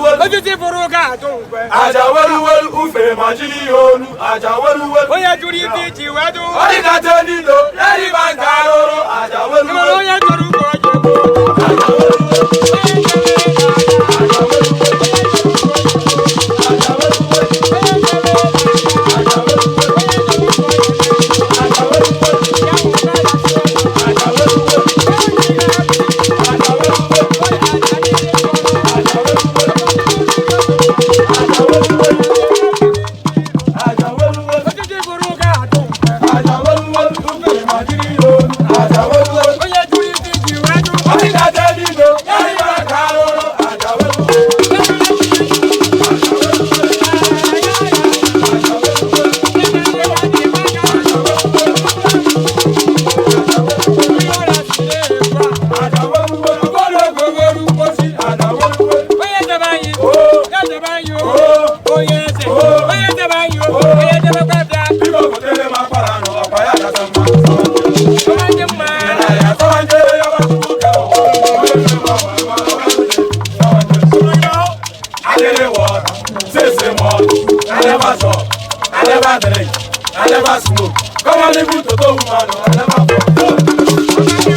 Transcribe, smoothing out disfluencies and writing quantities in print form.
weluwelu. Osisi fụrụ ga-atụ nkwe. Aja weluwelu ufere ma jiri ihe olu. Aja weluwelu. Onye jụrụ ife iji wee jụ. Ọ dịkata niile ya riba nke arụrụ. Aja Ịmara weluwelu. onye jụrụ ụgwọ ji egbu. Aja weluwelu. Osisi fụrụ ga-atụ nkwe. Aja weluwelu ufere ma jiri ihe olu. Aja weluwelu. Onye jụrụ ife iji wee jụ. Ọ dịkata niile ya riba nke arụrụ. Aja weluwelu. Aja weluwelu. Ụfọdụ ogogoro mposi. Aja weluwelu. Onye debe anyị, Oo. ya debe anyị o. Oo. Onye eze, onye debe anyị o. Onye debekwa bịa. Biko gotere m akwara anụ ọkwa ya kacha mma. Onye dị mma. Ya sawanje ya ba chukwu kere ụwa. Onye nwe m ọgba ma ọ ga-adị. Sawanje. I didn't work, say more. I never chop, I never drink, I never smoke. Come on, even to the woman, I never fuck.